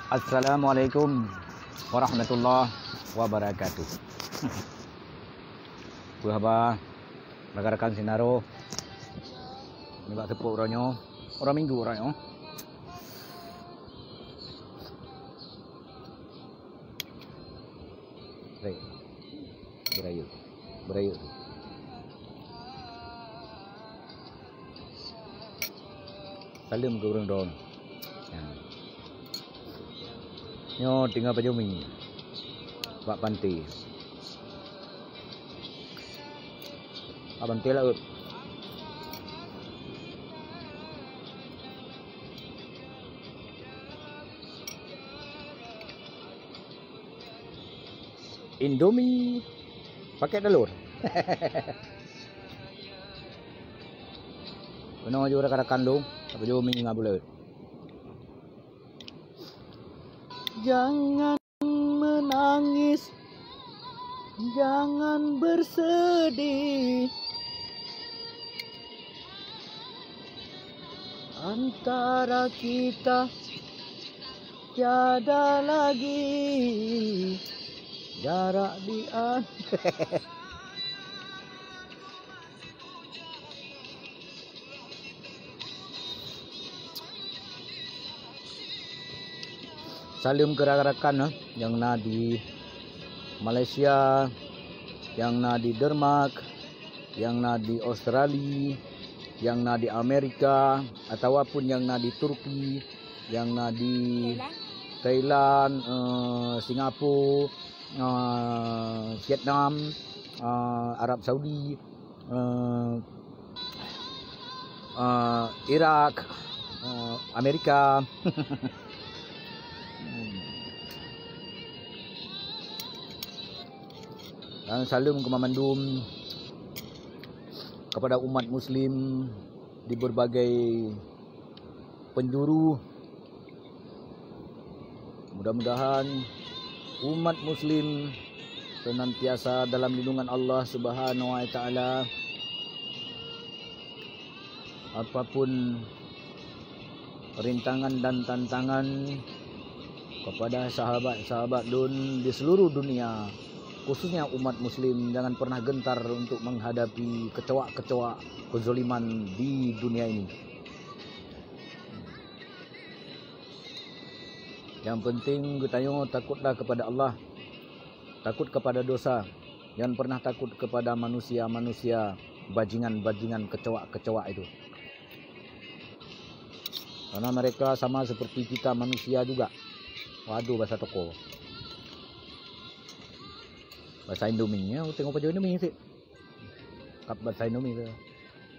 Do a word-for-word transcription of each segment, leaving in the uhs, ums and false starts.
Assalamualaikum warahmatullahi wabarakatuh. Peue haba rakan-rakan sinaro? Nibak seupôt uroe nyoe, uroe Minggu uroe nyoe. Baik. Beurayeuk. Beurayeuk. Saleuem keu ureueng droe. Ha. Nyoe tinggai pajoh mi bak pantai. Bak pantai laôt. Indomie pakai telur. Keunoe ju rakan-rakan lôn, tapajoh mi ngon buleuen. Jangan menangis, jangan bersedih. Antara kita tiada lagi jarak di an- Saleuem keu rakan-rakan, eh, nyang na di Malaysia, nyang na di Denmark, nyang na di Australia, nyang na di Amerika, atawa pun nyang na di Turki, nyang na di Thailand, eh, Singapura, eh, Vietnam, eh, Arab Saudi, eh, eh, Irak, eh, Amerika. Dan saleuem keu mandum kepada umat muslim di berbagai penjuru. Mudah-mudahan umat muslim senantiasa dalam lindungan Allah Subhanahu wa Taala. Apapun rintangan dan tantangan kepada sahabat-sahabat lôn di seluruh dunia, khususnya umat muslim, jangan pernah gentar untuk menghadapi kecoak-kecoak kezaliman di dunia ini. Nyang penting geutanyoe takutlah kepada Allah, takut kepada dosa. Jangan pernah takut kepada manusia-manusia bajingan-bajingan kecoak-kecoak itu. Karena mereka sama seperti kita manusia juga. Waduh, bahasa toko. Bahasa Indomie, ya, tengok baju Indomie sih. Kap bahasa Indomie tu.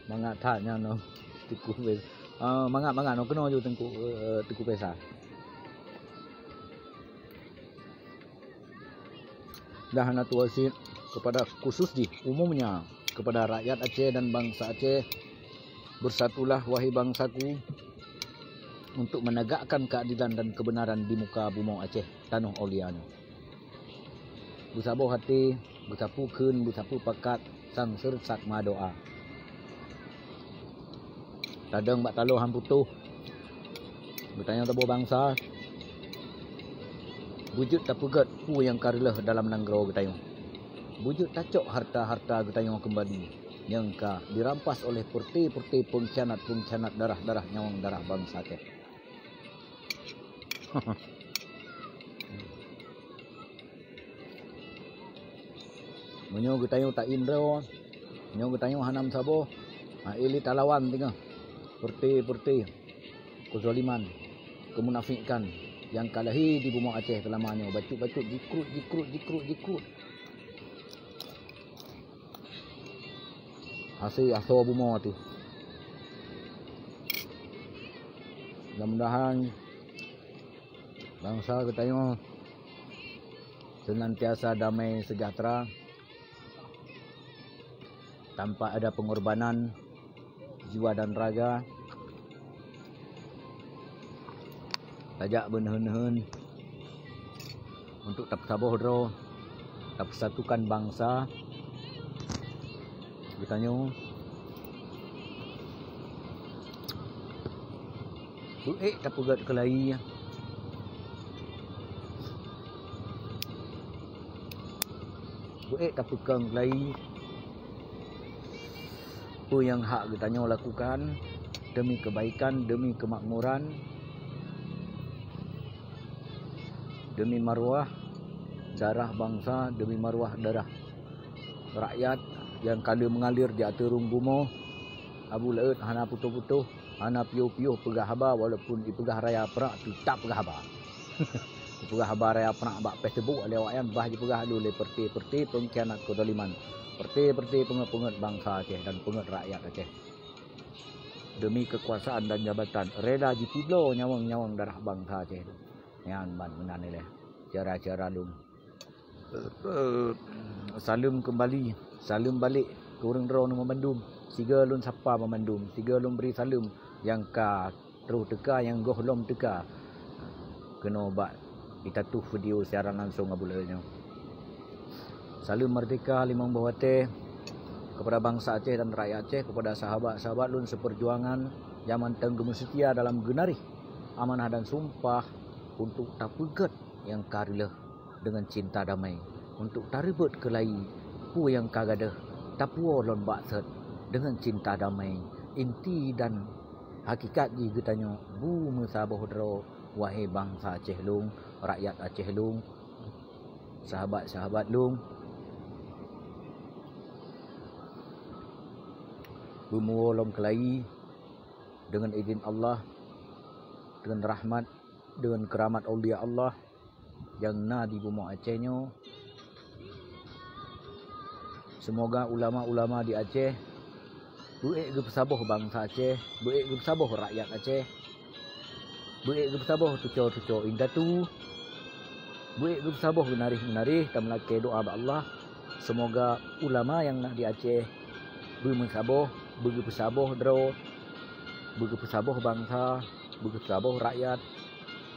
Mangat that nyan noh. Teungku Faisal. Ah, mangat, mangat noh keunoe ju Teungku, eh, Teungku Faisal. Dah hana tuwoe cit kepada khusus jih, umumnya kepada rakyat Aceh dan bangsa Aceh, bersatulah wahai bangsaku untuk menegakkan keadilan dan kebenaran di muka bumoe Aceh, tanoh aulia nyoe. Beusaboh até, beusapeue kheun, beusapeue pakat, sang seureusak meudoa. Tadong bak taloh han putôh. Geutanyoe saboh bansa, beujeuet tapeugét peue nyang ka reuloh dalam nanggroe geutanyoe. Beujeuet tacok harta-harta geutanyoe keumbali nyang ka dirampas oleh peureute-peureute peungkhianat-peungkhianat darah-darah nyawöng darah bansa teuh. Meunyoe geutanyoe ta-indroe, meunyoe geutanyoe hana meusaboh, ha, ilée talawan teungoh peureute-peureute keuzaliman, keumunafikan nyang ka lahé di bumoe Aceh seulama nyoe, bacut-bacut jikruet, jikruet, jikruet, jikruet. Hase asoe bumoe teuh. Mudah-mudahan bansa geutanyoe senantiasa damai sejahtera tanpa ada pengorbanan jiwa dan raga. Tajak beuneuheun-neuheun untuk tapeusaboh droe, tapeusatukan bansa geutanyoe. Beuék tapeugét keulayi, Ék tapeukong keulayi peue nyang hak geutanyoe lakukan demi kebaikan, demi kemakmuran, demi maruah darah bansa, demi maruah darah rakyat nyang ka lheueh meungalir di ateueh rhueng bumoe. Abu Laôt hana putôh-putôh, hana piôh-piôh peugah haba, walaupun ipeugah raya prak, teutap peugah haba. Ipeugah haba raya prak bak Facebook lé awaknyan, bah jipeugah lé peureuté-peureuté peungkhianat keuzaliman, peureuté-peureuté peungeut-peungeut bansa Aceh dan peungeut rakyat Aceh. Demi kekuasaan dan jabatan, rela jipubloe nyawöng-nyawöng darah bansa Aceh. Nyan ban meunan ilée cara-cara lôn. Eh, saleuem keumbali, saleuem balek keu ureuëng droeneuh bandum. Sigoe lôn sapa bandum, sigoe lôn bri saleuem nyang ka troh teuka, nyang gohlom teuka keunoe bak itatuh video siaran langsong Abu Laôt nyoe. Saleuem merdeka limong boh watée kepada bansa Aceh dan rakyat Aceh, kepada sahabat-sahabat lôn seperjuangan nyang mantong geumeuseutia dalam geunaréh amanah dan sumpah untuk tapeugét nyang ka reuloh deungon cinta damai, untuk tareubot keulayi peue nyang ka gadôh, tapuwoe lom bak sot deungon cinta damai. Inti dan hakikat jih geutanyoe beumeusaboh droe, wahé bansa Aceh lôn, rakyat Aceh lôn, sahabat-sahabat lôn. Beumuwoe lom keulayi deungon idhin Allah, deungon rahmat, deungon keuramat aulia Allah nyang na di bumoe Aceh nyoe. Seumoga ulama-ulama di Aceh beuék geupeusaboh bansa Aceh, beuék geupeusaboh rakyat Aceh, beuék geupeusaboh tuco-tuco indatu, beuék geupeusaboh geunaréh-geunaréh. Tameulakée doá bak Allah, seumoga ulama nyang na di Aceh beumeusaboh, beugeupeusaboh droe, beugeupeusaboh bansa, beugeupeusaboh rakyat,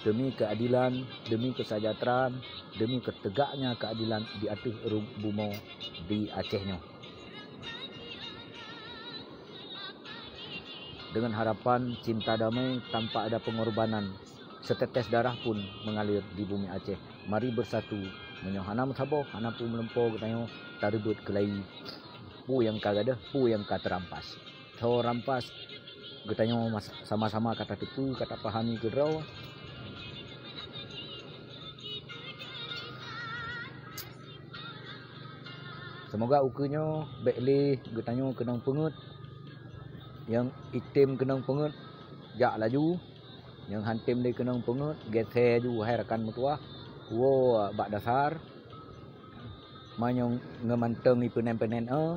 demi keuadilan, demi keuseujahteuraan, demi keuteugaknya keuadilan di ateueh rhueng bumoe di Aceh nyoe. Deungon harapan cinta damai tanpa ada pengorbanan, setetes darah pun mengalir di bumi Aceh. Mari bersatu, meunyoe hana meusaboh, hana peumeuleumpo geutanyoe, tareubot keulayi peue nyang ka gadôh, peue nyang ka teurampas. Soe rampas, geutanyoe mas-, sama-sama ka tateupeue, ka tapahami keudroe. Seumoga ukeue nyoe bék lé geutanyoe keunong peungeuet. Nyang item keunong peungeuet, jak laju. Nyang han tem lé keunong peungeuet, geuthée laju, hai rakan meutuwah, woe bak dasar. Manyong ngon mantong ipeunén-peunén, eh,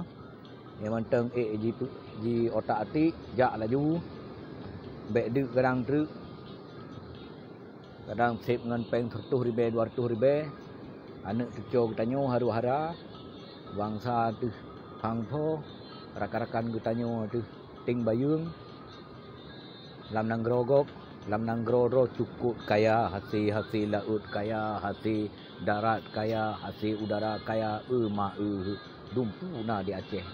ngon mantong ék ji-, ji otak atik, jak laju. Bék deuk kadang treuk. Kadang seb ngon péng sireutoh ribée, dua reutôh ribée. Aneuëk cucoe geutanyoe harôh hara, bansa teuh phang pho, rakan-rakan geutanyoe teuh tieng bayeueng. Lam nanggroe gob, lam nanggroe droe cukot kaya, hase-hase laôt kaya, hase darat kaya, hase udara kaya, eu ma eu, dumpeue na di Aceh.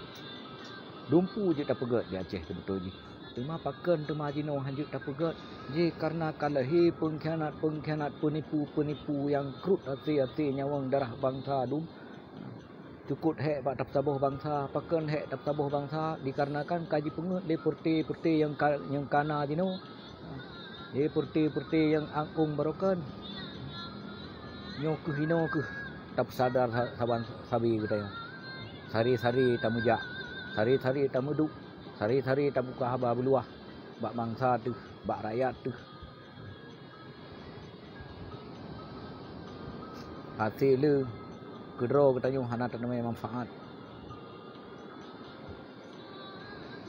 Dumpeue jeuet tapeugét di Aceh seubeutôi jih. Teuma pakon teuma jinoe hanjeuet tapeugét? Jih kareuna ka lahé peungkhianat-peungkhianat, peunipu-peunipu nyang krot hase-hase nyawöng darah bansa dum. Cukot hék bak tapeusaboh bansa, pakon hék tapeusaboh bansa, dikarenakan ka jipeungeuet lé peureuté-peureuté nyang ka, nyang ka na jinoe. Lé peureuté-peureuté nyang ong-ong baroe kon. Nyoe kheueh inoe kheueh tapeusadar sa-, saban sabe geutanyoe. Sari-sari tameujak, sari-sari tameuduek, sari-sari tabuka haba beuluwah bak bansa teuh, bak rakyat teuh. Hase le keudroe geutanyoe hana tateumé manfaat.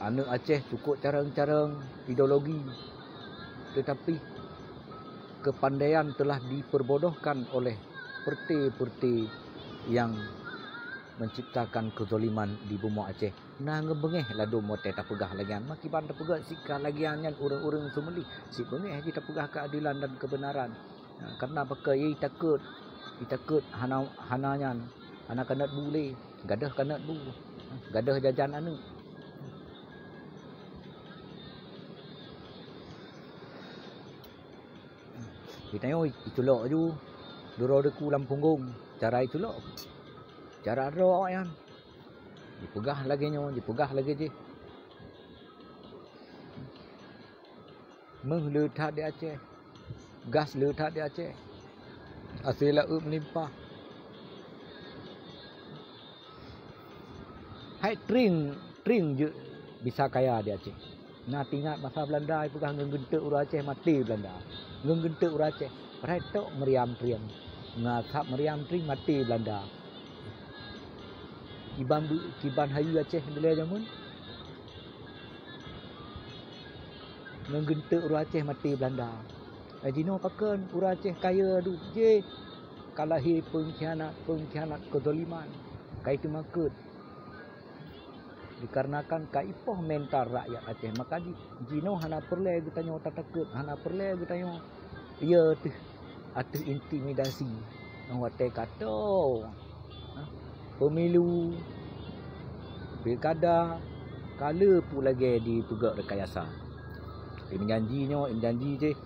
Aneuëk Aceh cukot carông-carông ideologi, teutapi keupandaian teulah dipeurbodohkan oleh peureuté-peureuté nyang meunciptakan keuzaliman di bumoe Aceh. Na ngon beungéh ladôm watée tapeugah lagée nyan, makiban tapeugah sika lagée nyan ureuëng-ureuëng seumeulih, sibeungéh jih tapeugah keuadelan dan keubeunaran. Kareuna pakon? Itakot, itakot hana, hana nyan, hana kanot bu lé, gadôh kanot bu, gadôh jajan aneuëk. Geutanyoe iculok ju, duroe deku lam punggong, cara iculok. Cara droe awaknyan. Jipeugah lagée nyoe, jipeugah lagée jih. Méuh le that di Aceh. Gas le that di Aceh. Asie laôt meulimpah. Hai tring, tring jeuet bisa kaya di Aceh. Na teuingat masa Belanda jipeugah ngon geunteuk ureuëng Aceh maté Belanda. Ngon geunteuk ureuëng Aceh. Padahai tok meriam tring. Ngon asap meriam tring maté Belanda. Kiban bu-, kiban hayeue Aceh dilée jameun. Ngon geunteuk ureuëng Aceh maté Belanda. Eh, jinoe pakon ureuëng Aceh kaya duek jih ka lahé peungkhianat-peungkhianat keuzaliman. Ka iteumakot. Dikarenakan ka ipoh mental rakyat Aceh, maka ji-, jinoe hana peureulée geutanyoe tatakot, hana peureulée geutanyoe, ya teuh, ateueh intimidasi. Nyang watée ka tô, ha, pemilu, pilkada, ka le peue lagée dipeugét rekayasa. Imeujanji nyoe, imeujanji jih.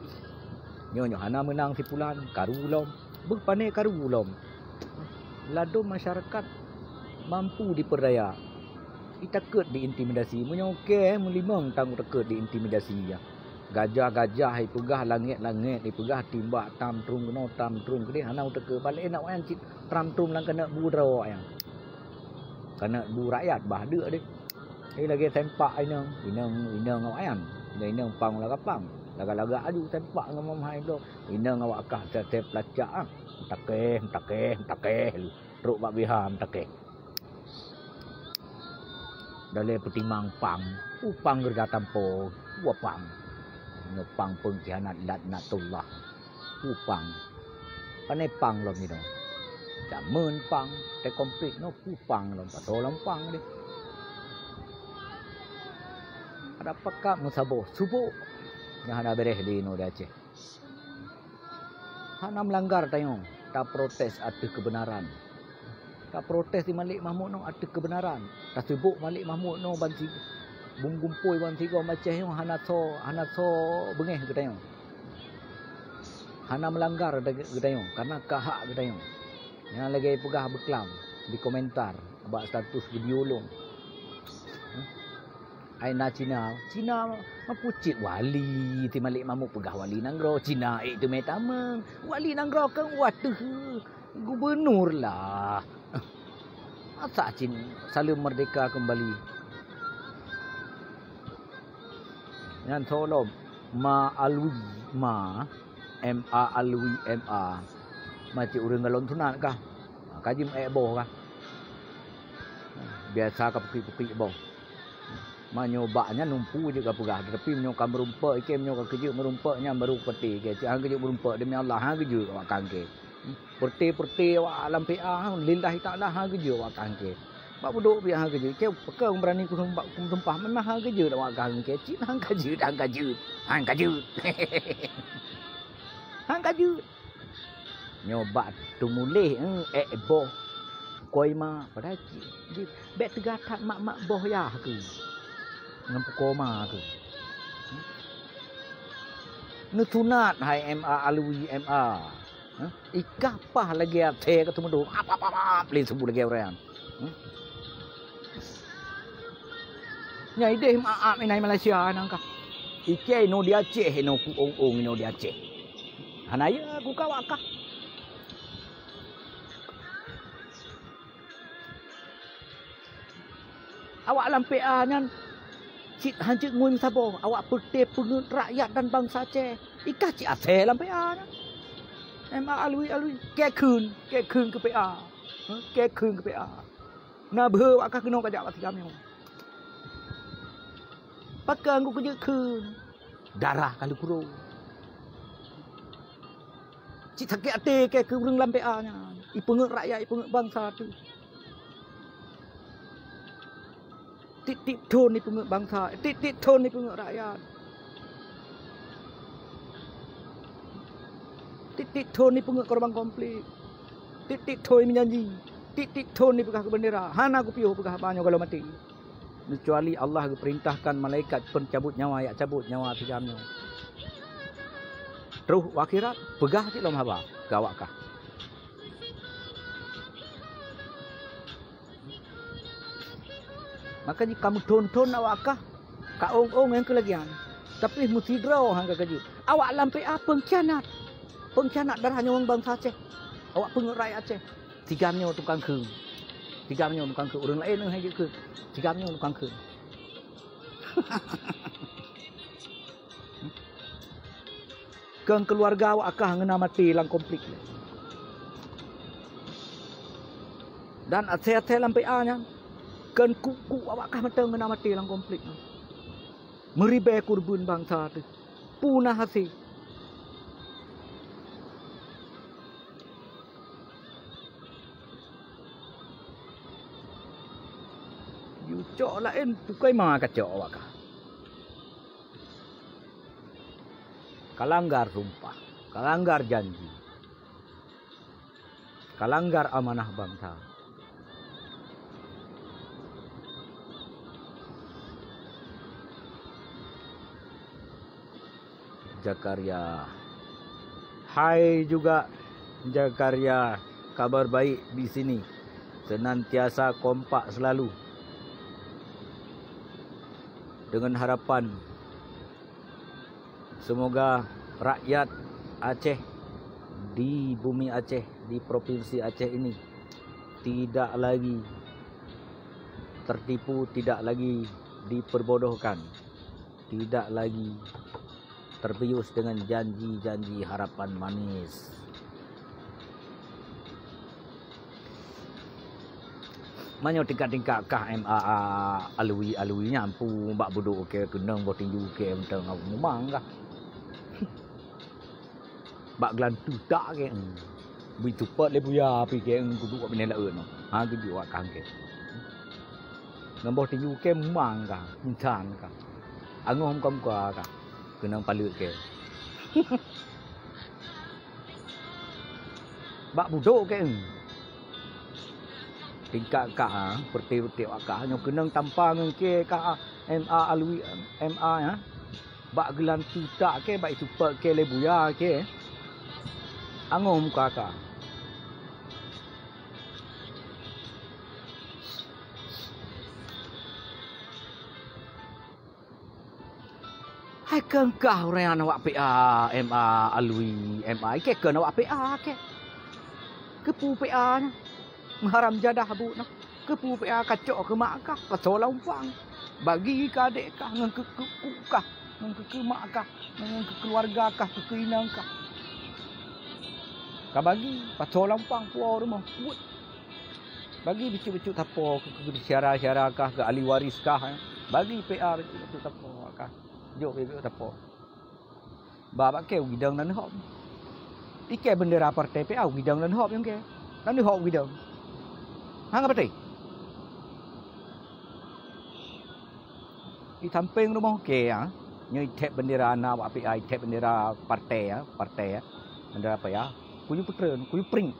Nyoe, nyoe hana meunang sipulan, karu lom. Beuh pané karu lom. Ladôm masyarakat mampu diperdaya. Itakot diintimidasi. Meunyoe kée meulimong tang utakot diintimidasi, ya. Gajah-gajah ipeugah, langét-langét ipeugah, timbak tam trum keunoe, tam trum keudeh, hana utakot. Balek na awaknyan cit tram trum lam keuneuk bu droe awaknyan. Keuneuk bu rakyat bah deuk deh. Eh, lagée sempak inong, inong, inong awaknyan. Inong pang laga pang. Laga-laga aju sempak ngon mamhai bloe. Inong awak kah teutab lacak ah. Meutakeh, meutakeh, meutakeh lu. Trok bak biha meutakeh. Dalé peutimang pang, peue pang geureuga tampo, peue pang. Nyoe pang peungkhianat laknatullah. Peue pang. Pané pang lom jinoe. Jameun pang, teukomplit nyoe peue pang lom, pasoe lom pang deh. Ada pakat meusaboh, subok. Nyang hana bereh di inoe di Aceh. Hana meulanggar tanyoe, taprotes ateueh keubeunaran. Taprotes di Malik Mahmud nyoe ateueh keubeunaran. Tasubok Malik Mahmud nyoe ban si-, bum gumpôi ban sigoe maceh nyoe hana soe, hana soe beungéh geutanyoe. Hana meulanggar geutanyoe, karena ka hak geutanyoe. Nyang lagée peugah beuklam di komentar bak status video lôn. Ai na Cina, Cina ma pucit wali, ti Malik Mahmud peugah wali nanggroe, Cina ék teumé tamong. Wali nanggroe kan wateuh gubunur lah. Masa cit saleuem merdeka keumbali. Nyan soe lom, Ma Alwi, Ma, M A Alwi, M A. Ma cit ureuëng galon sunat kah? Ka jeuem ék boh kah? Biasa ka pukik-pukik boh. Meunyoe bak nyan numpu jeuet ka peugah, tetapi meunyoe ka meurumpok, ikém nyoe ka keujeuet meurumpok nyan baru peuté, ikém cit han keujeuet meurumpok, demi Allah han keujeuet awak kangke. Peuté-peuté awak lam P A, lillahi ta'ala han keujeuet awak kangke. Bak budok pih han keujeuet, ikém pakon berani kusumpah, kusumpah meunan han keujeuet awak kangke, cit han ka jeuet, han ka jeuet, han ka jeuet. Han ka jeuet. Nyoe bak teumuléh, eh, ék boh koima, padahai cit, di, bék teuga that mak-mak boh yah keuh. Ngon pukoe ma keuh. Neusunat hai M A Alwi M A. Hah? Ikah pah lagée até ka teumeudoh. Ap, ap, ap, ap, lé subu lagée ureuëng. Hmm? Nyang ideh maaf inai Malaysia nang kah. Ikei inoe di Aceh, inoe ku ong-ong inoe di Aceh. Hana ya ku kawak kah. Awak lam P A nyan cit hanjeuet ngui meusaboh, awak peuté peungeuet rakyat dan bansa Aceh. Ikah cit asée lam P A nyan. M A Alwi, Alwi, kée kheun, kée kheun keu P A. Hah? Kée kheun keu P A. Na beuhe wak kah keunoe kajak bak si Jamil. Pakon ku keujeuet kheun. Darah ka lheueh kurong. Cit sakét até kée keu ureuëng lam P A nyan. Ipeungeuet rakyat, ipeungeuet bansa teuh. Tieb-tieb thon ipeungeuet bansa, tieb-tieb thon ipeungeuet rakyat. Tieb-tieb thon ipeungeuet korban konflik. Tieb-tieb thon imeujanji. Tieb-tieb thon ipeugah keu bendera. Hana kupiôh peugah haba nyoe gohlom maté. Keucuali Allah geupeurintahkan malaikat peucabot nyawa, jak cabot nyawa si Jamil nyoe. Troh u akhirat, peugah cit lom haba keu awak kah. Maka jih ka meuthon-thon awak kah, ka ong-ong nyang keulagian. Tapi meusidroe han ka jeuet. Awak lam P A peungkhianat. Peungkhianat darah nyawöng bansa Aceh. Awak peungeut rakyat Aceh. Tigam nyoe tukang kheun. Tigam nyoe tukang kheun. Ureuëng laén hai jeuet kheun. Tigam nyoe tukang kheun. Keu keuluwarga awak kah ngeuna maté lam konflik lé. Dan asai-asai lam P A nyan, keu ku-ku awak kah mantong ngeuna maté lam konflik nyan. Meuribée keureubeuen bansa teuh. Puna hase. Yucok laén pukoi ma kacok awak kah. Kalanggar sumpah, kalanggar janji, kalanggar amanah bansa. Zakaria. Hai juga Zakaria, kabar baik di sini. Senantiasa kompak selalu. Dengan harapan semoga rakyat Aceh di bumi Aceh, di provinsi Aceh ini tidak lagi tertipu, tidak lagi diperbodohkan, tidak lagi terbius dengan janji-janji harapan manis. Meunyoe tingkat-tingkat kah M A alui-alui nyan, pu bak budok keu keunong boh tinju keu mantong mumang kah. Bak geulanteue tak keu. Bui tupot lé buya pi keu kuduek bak binéh laôt nyoe. Ha, geujok wak kah keu. Ngon boh tinju keu mumang kah, insan kah. Angoh muka-muka kah. Keunong paleuet keu. Bak budok keu. Tingkat kah, peureté-peureté wak kah nyoe keunong tampa ngon keu kah M A alui M A ya. Bak geulanteue tak keu, bak itupot keu lé buya keu. Angoh muka kah. Hai keu kah ureuëng awak P A M A alui M A, ikeu keu awak P A keu. Keupeue P A nyan? Meuharam jadah buet nyan. Keupeue P A kacok keu mak kah, pasoe lam umpang. Bagi keu adék kah, ngon keu, keu, keu kah, ngon keu, keu mak kah, ngon keu keuluwarga kah, keu, keu inong kah. Ka bagi, pasoe lam umpang, puwoe rumoh, buet. Bagi bacut-bacut sapo keu, keu syedara-syedara kah, keu ahli waris kah, eh. Bagi P A bacut-bacut sapo kah. Jok bacut-bacut sapo. Ba bak kée u gidong nan hop. Ikée bendera partai P A u gidong nan hop nyang kée. Nan hop u gidong. Hang apa teh? Di sampéng rumoh kée, ha. Nyoe ithép bendera na wak P A, ithép bendera partai, ha, partai, ha. Bendera P A. Kuyu putreun, kuyu pring.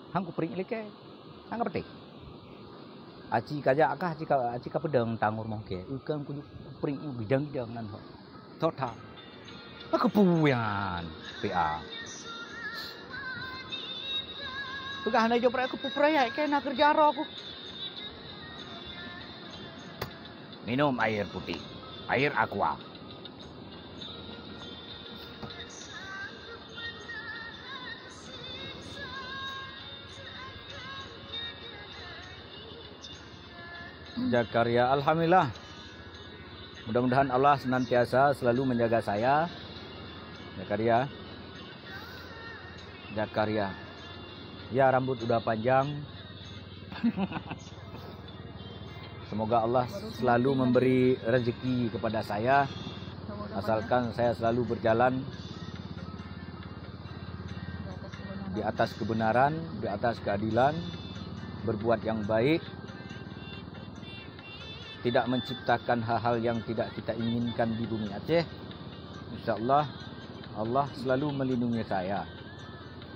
Hang kupring lé kée. Hang ka peuteh. Aci kajak kah, aci ka, aci ka peudong tang u rumoh kée. Ukang kuyu pring u gidang-gidang nan ho. Thot ha. Aku puyan P A. Peugah hana jaweueb, aku peurayat kée na keureuja droe ku. Minum air putih, air aqua. Zakaria, alhamdulillah. Mudah-mudahan Allah senantiasa selalu menjaga saya. Zakaria. Zakaria. Ya, rambut udah panjang. Semoga Allah selalu memberi rezeki kepada saya, asalkan saya selalu berjalan di atas kebenaran, di atas keadilan, berbuat yang baik, tidak menciptakan hal-hal yang tidak kita inginkan di bumi Aceh. Insya Allah, Allah selalu melindungi saya.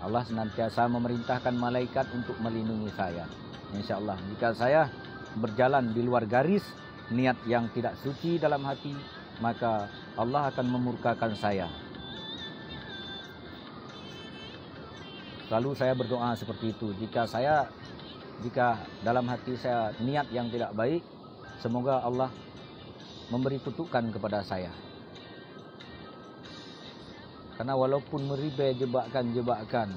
Allah senantiasa memerintahkan malaikat untuk melindungi saya. Insya Allah, jika saya berjalan di luar garis, niat yang tidak suci dalam hati, maka Allah akan memurkakan saya. Selalu saya berdoa seperti itu. Jika saya, jika dalam hati saya niat yang tidak baik, Semoga Allah memberi kutukan kepada saya. Karena walaupun meribèe jebakan-jebakan,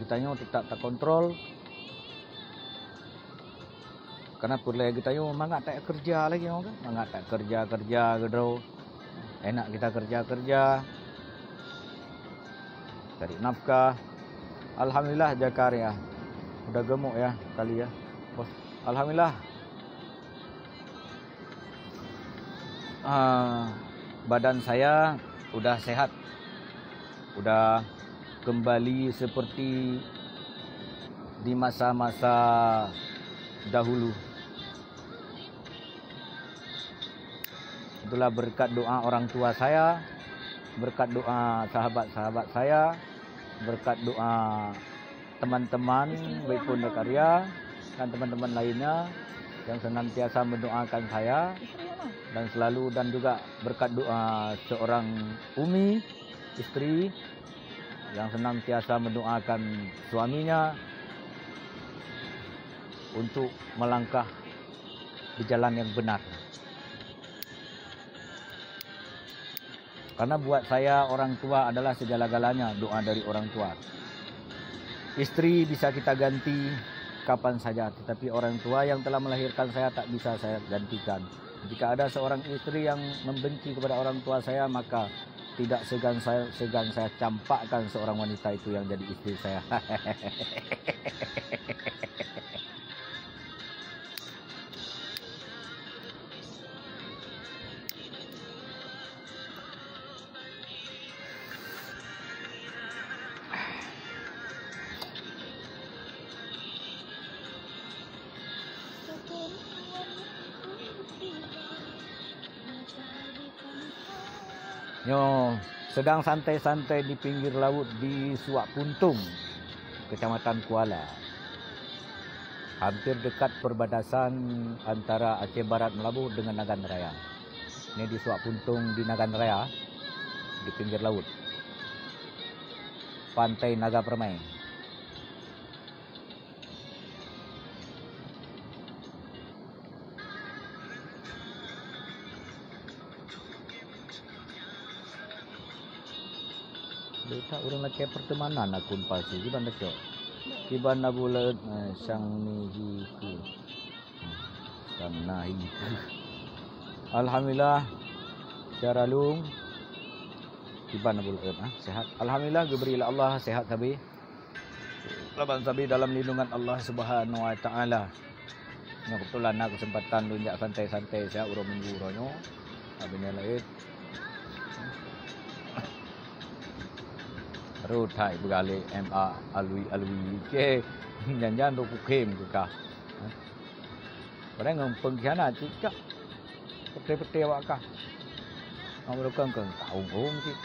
geutanyoe tetap takontrol. Karena peureulèe geutanyoe mangat takeureuja lagèe nyoe kan, mangat takeureuja-keureuja keudroe. Enak kita kerja-kerja, cari nafkah. Alhamdulillah, Zakaria. Udah gemuk ya, kali ya. Bos, alhamdulillah. Ah, badan saya udah sehat. Udah kembali seperti di masa-masa dahulu. Itulah berkat doa orang tua saya, berkat doa sahabat-sahabat saya, berkat doa teman-teman, baik pun Zakaria dan teman-teman lainnya yang senantiasa mendoakan saya dan selalu, dan juga berkat doa seorang umi, istri, yang senantiasa mendoakan suaminya untuk melangkah di jalan yang benar. Karena buat saya, orang tua adalah segala-galanya, doa dari orang tua. Istri bisa kita ganti kapan saja, tetapi orang tua yang telah melahirkan saya tak bisa saya gantikan. Jika ada seorang istri yang membenci kepada orang tua saya, maka tidak segan saya, segan saya campakkan seorang wanita itu yang jadi istri saya. Nyoe sedang santai-santai di pinggir laut di Suak Puntung, Kecamatan Kuala. Hampir dekat perbatasan antara Aceh Barat Meulaboh dengan Nagan Raya. Ini di Suak Puntung di Nagan Raya, di pinggir laut. Pantai Naga Permai. Leutak ureuëng lakée pertemanan akun palsu, kiban tacok. Kiban Abu Laôt, eh, sang nihi ku. Sang nahi ku. Alhamdulillah, secara lung. Kiban Abu Laôt, ah, sehat. Alhamdulillah, geubri lé Allah sehat sabe. Laban sabe dalam lindungan Allah Subhanahu wa Taala. Nyoe keubeutulan na keuseumpatan lôn jak santai-santai siat uroe Minggu uroe nyoe. Abéh nyan laén. Rhot hai beugalek M A alui-alui. Oke. Jan-jan rhot kukem keu kah. Padahai ngon peungkhianat cit kah. Peuté-peuté awak kah. Ngon meulukon keu kahong-hong cit.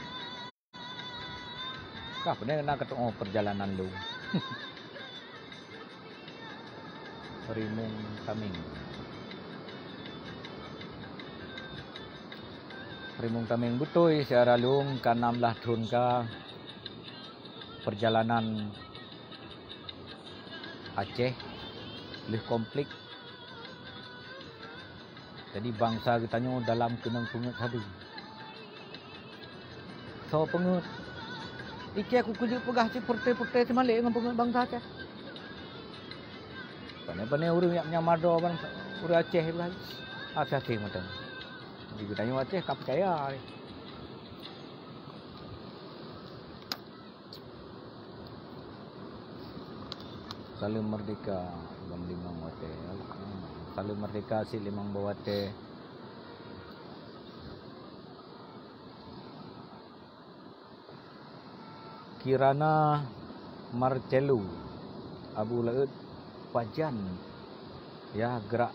Kah peureulée na kateu'oh peurjalanan lôn. Rimueng Tameng. Rimueng Tameng beutôi, siara lôn ka nam blaih thon ka peurjalanan Aceh lheueh konflik. Jadi, bansa geutanyoe dalam keunong peungeuet sabe. Soe peungeuet? Ikée kukeujeuet peugah cit peureute-peureute teumalek ngon peungeuet bansa Aceh. Pane-pane ureuëng jak meunyamadô ban ureuëng Aceh peugah, hati-hati mantong. Jadi, geutanyoe Aceh ka peucaya. Saleuem Merdeka ban limong watée. Saleuem Merdeka cit limong boh watée. Kirana Marcello, Abu Laôt, pajan ya geurak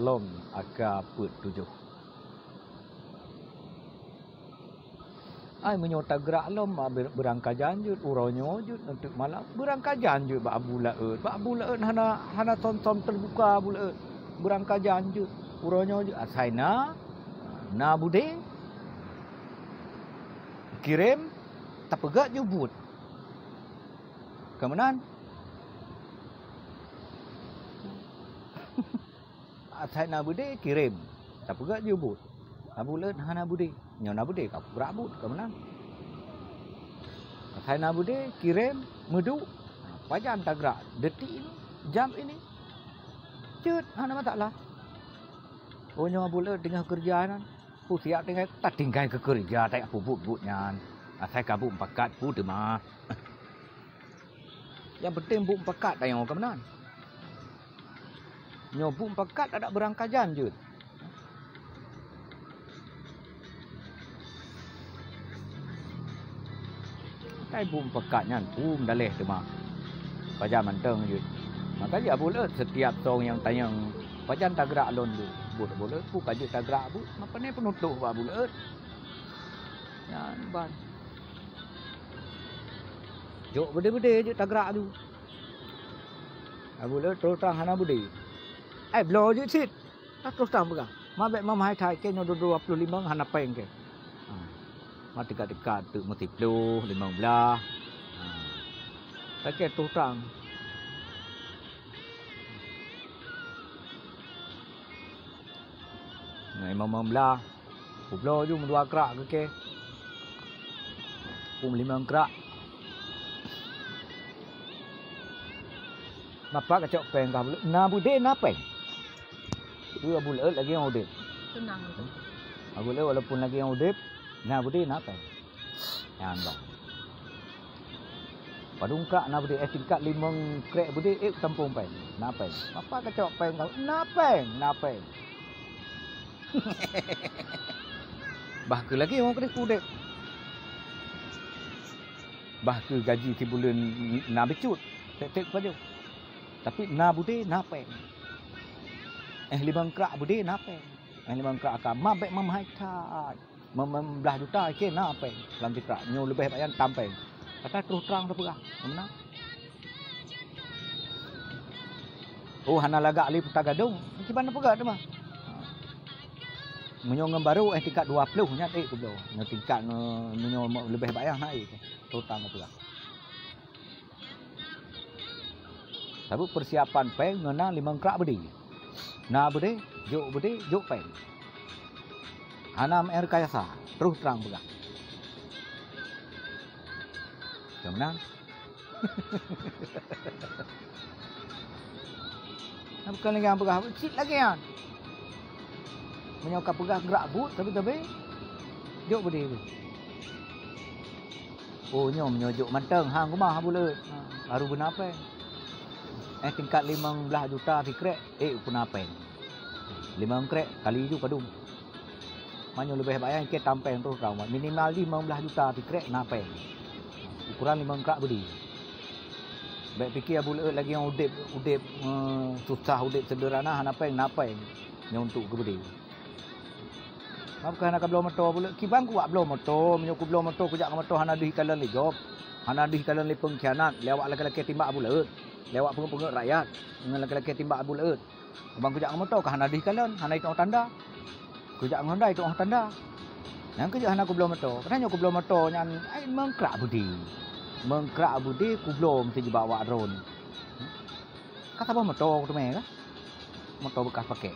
lom aka peuet tujoh. Ai meunyoe tagrak lom, ah, ber-, beurangkajan jeuet, uroe nyoe jeuet, eunteuk malam, beurangkajan jeuet bak Abu Laôt. Bak Abu Laôt hana, hana som-som teubuka Abu Laôt. Beurangkajan jeuet, uroe nyoe jeuet, asai na, na budé, kirém, tapeugét ju buet. Ka meunan? Asai na budé, kirém. Tapeugah jeuet buet. Abu Leuet hana beudé. Nyoe na beudé ka gerak buet ka meunan. Asai na beudé kirém meuduek. Pajan tagrak detik ini, jam ini. Jeuet hana masalah. Oh nyoe Abu Leuet teungoh keureuja nan. Peue siat tinggai, tatinggai keu keureuja, tajak peubuet-buet nyan. Asai ka buet mupakat peue teuma. Nyang penting buet mupakat tanyoe ka meunan. Nyoe buet mupakat adak beurangkajan jeuet. Kai buet mupakat nyan peue meudaléh teuma. Pajan mantong jeuet. Maka jih Abu Leuet setiap song nyang tanyong pajan tagrak lôn jeuet. Buet Abu Leuet peue ka jeuet tagrak buet. Mapa ni peunutôh bak Abu Leuet. Nyan ban. Jok beudé-beudé jeuet tagrak ju. Abu Leuet terus trang hana beudé. Ai bloe jeuet cit. Ka terus trang peugah. Ma bék mamahai that keu nyoe dua ploh limong hana péng keu. Ha. Ma tingkat-tingkat teuk meusiploh, limong blah. Ha. Ka keu terus trang. Ngai mamang blah. Kubloe ju meudua krak keu kèe. Pu meulimong krak. Napa kacok péng kah Abu Leuet? Na beudé na péng. Peue Abu Leuet lagèe nyang udép. Tenang tu. Abu Leuet walaupun lagèe nyang udép, na beudé na péng. Nyan bah. Padum krak na beudé, eh, tingkat limong krek beudé, eh, tampông péng. Na péng. Apa kacok péng kau? Na péng, na péng. Bah keu lagèe wong keudéh udép. Bah keu gaji sibuleuen na beucut, tek-tek pajoh. Tapi na beudé na péng. Eh, limong krak beudé na péng. Eh, limong krak ka ma bék mamahai that. Mem-, mem-, blah juta ikei na péng lam tikrak. Nyoe leubeh banyak tam péng. Kata terus terang tapeugah. Meunan. Oh, hana lagak lé puta gadong. Kiban peugah teuma. Ha. Meunyoe ngon barô, eh, tingkat dua ploh nyan, eh, kubloe. Nyoe tingkat nge-, meunyoe mo-, leubeh banyak na, eh, terus terang tapeugah. Sabab persiapan péng ngon na limong krak beudé. Na beudé, jok beudé, jok péng. Hana meurekayasa, terus terang peugah. Macam meunan. Nah, bukan lagèe nyang peugah, cit lagèe nyan. Meunyoe ka peugah gerak buet, tapi-tapi jok beudé. Oh, nyoe meunyoe jok mantong, hang keumah Abu Leuet. Ha, baru beuna péng. Eh, tingkat limong blah juta sikrek, eh, beuna péng. Limong krek kali ju padum. Meunyoe leubeh banyak, ikei tam péng terus tau. Minimal limong blah juta sikrek na péng. Ukuran limong krak beudé. Bék pike Abu Leuet lagèe nyang udép, udép, eh, susah, udép seudeurana, hana péng, na péng. Nyoe untuk keu beudé. Maka hana kabloe moto pula. Kiban kuwat bloe moto, meunyoe kubloe moto, kujak ngon moto hana deuh ikalon lé gob. Hana deuh ikalon lé peungkhianat, lé awak lakèe-lakèe timbak Abu Leuet. Lé awak peungeut-peungeut rakyat, ngon lakèe-lakèe timbak Abu Leuet. Kiban kujak ngon moto ka hana deuh ikalon, hana itôh tanda. Kujak ngon Honda itôh tanda. Nyan keujeuet hana kubloe moto. Karena nyoe kubloe moto nyan, ai, meungkrak beudé. Meungkrak beudé kubloe meusti jibak awak droen. Ka saboh moto kuteumé kah? Moto bekas pakèk.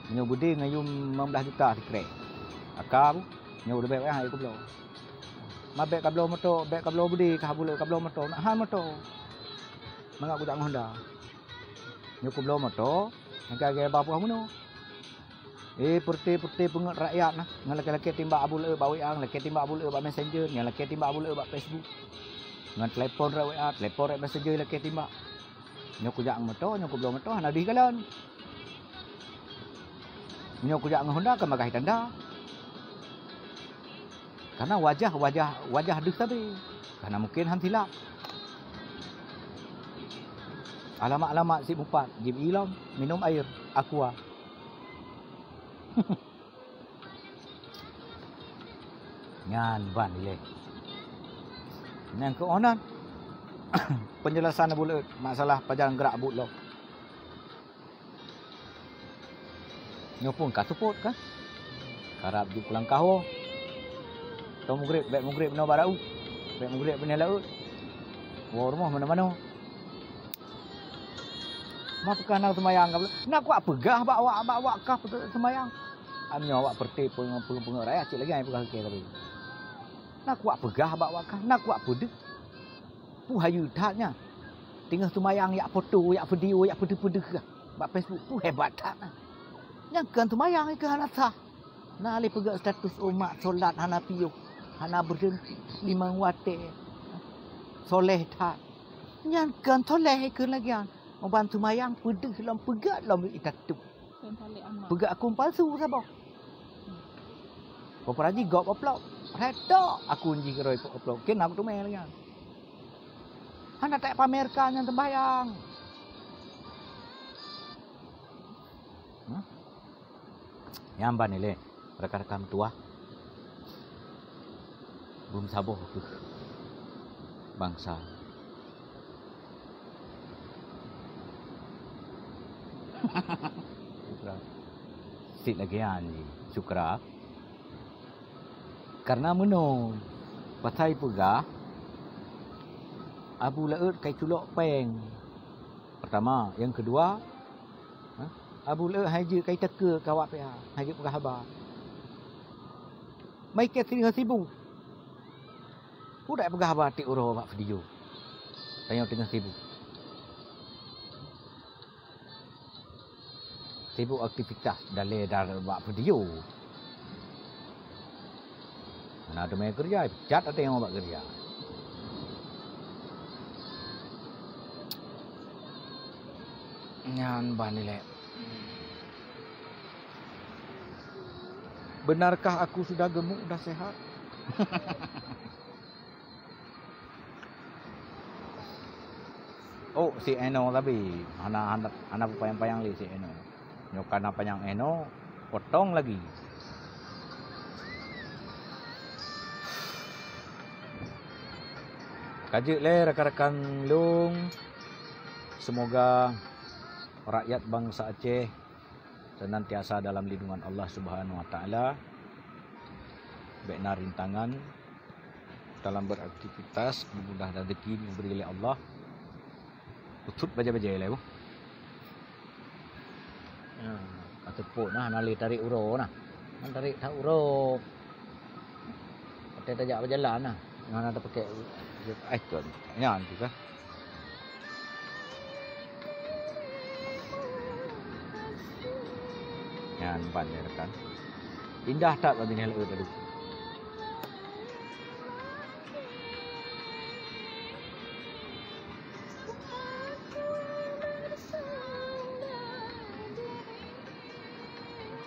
Meunyoe beudé ngon yum limong blah juta sikrek. Aka bu, nyoe leubeh payah ayah kubloe. Ma bék kabloe moto, bék kabloe beudé, ka Abu Leuet kabloe moto, nak hai moto. Mangat kujak ngon Honda. Nyoe kubloe moto, nyang ka gaya ba puah bunoe. Eh, peureute-peureute peungeut rakyat nah, ngon lakèe-lakèe timbak Abu Leuet bak W A, lakèe timbak Abu Leuet bak Messenger, ngon lakèe timbak Abu Leuet bak Facebook. Ngon telepon rot W A, telepon rot Messenger lakèe timbak. Nyoe kujak ngon moto, nyoe kubloe moto, hana deuh ikalon. Nyoe kujak ngon Honda ka magah tanda. Karena wajah, wajah, wajah deuh sabe. Karena mungkin han silap. Alamat-alamat sit mupat, jib ilom, minum air, aqua. Nyan ban ilée. Nyang keu onan, penjelasan Abu Leuet masalah pajan gerak buet lom. Nyoe pun ka seupôt kan? Karab jeuet pulang kahô. Toh mugreb, bèk mugreb inoe bak laôt. Bèk mugreb binéh laôt. Woe rumoh manoe-manoe. Ma peugah na seumayang ka, na kuat peugah bak awak, bak awak kah seumayang. Am nyoe awak peureuté peungeut-peungeut rakyat cit lagèe nyan peugah keu tapi. Na kuat peugah bak awak kah, na kuat peudeuh. Peue hayeue that nyan. Teungoh seumayang yak foto, yak video, yak peudeuh-peudeuh kah bak Facebook, peue hebat that na. Nyan kon seumayang, keu hana sah. Na lé peugah status umat solat hana piôh, hana beureunti, limong watèe, soleh that. Nyan kon soleh keu lagèe nyan. Ban seumayang peudeuh lom, peugah lom status. Peugah akun palsu saboh. Peue jih gob upload. Retok akun jih keurôi upload. Keu na kuteumé lagèe nyan. Hana tapamerkan nyan seumayang. Hmm? Nyan ban ilèe, rakan-rakan meutuwah, beumeusaboh kheueh bansa. Cit lagèe nyan jih, syukra. Kareuna meunoe, pasai peugah, Abu Laôt kai culok péng. Peurtama, nyang keudua, ha, Abu Laôt hai jeuet kai takheun keu awak P H, hai jeuet peugah haba. Meuikat teungoh sibuk. Peue dak peugah haba tiep uroe bak video. Tanyoe teungoh sibuk. Sibuk aktivitas dalé dar bak video. Hana teumé keureuja, cat até nyang bak keureuja. Nyan ban ilèe. Benarkah aku sudah gemuk, dah sehat? Oh, si Eno tapi hana, hana, hana panyang-panyang lé si Eno. Nyoe kana panyang Eno, potong lagi. Ka jeuet lé rakan-rakan lôn, semoga rakyat bansa Aceh senantiasa dalam lindungan Allah Subhanahu wa Taala. Bèk na rintangan dalam beraktivitas, dimudah rezeki diberi oleh Allah. Putut baja-baja lé, boh. Ya, ka teupot nah, hana lé tarék uroe nah. Kan tarék that uroe. Watèe tajak beujalan nah. Hana tapakai. Eh, tuan. Nyan tu kah. Nyan ban ya rakan. Indah that bak binéh laôt tadi.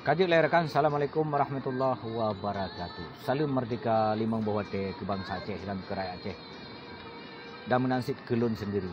Ka jeuet lé rakan, Assalamualaikum warahmatullahi wabarakatuh. Saleuem merdeka limong boh watèe keu bansa Aceh dan keu rakyat Aceh. Dan meunan cit keu lôn sendiri.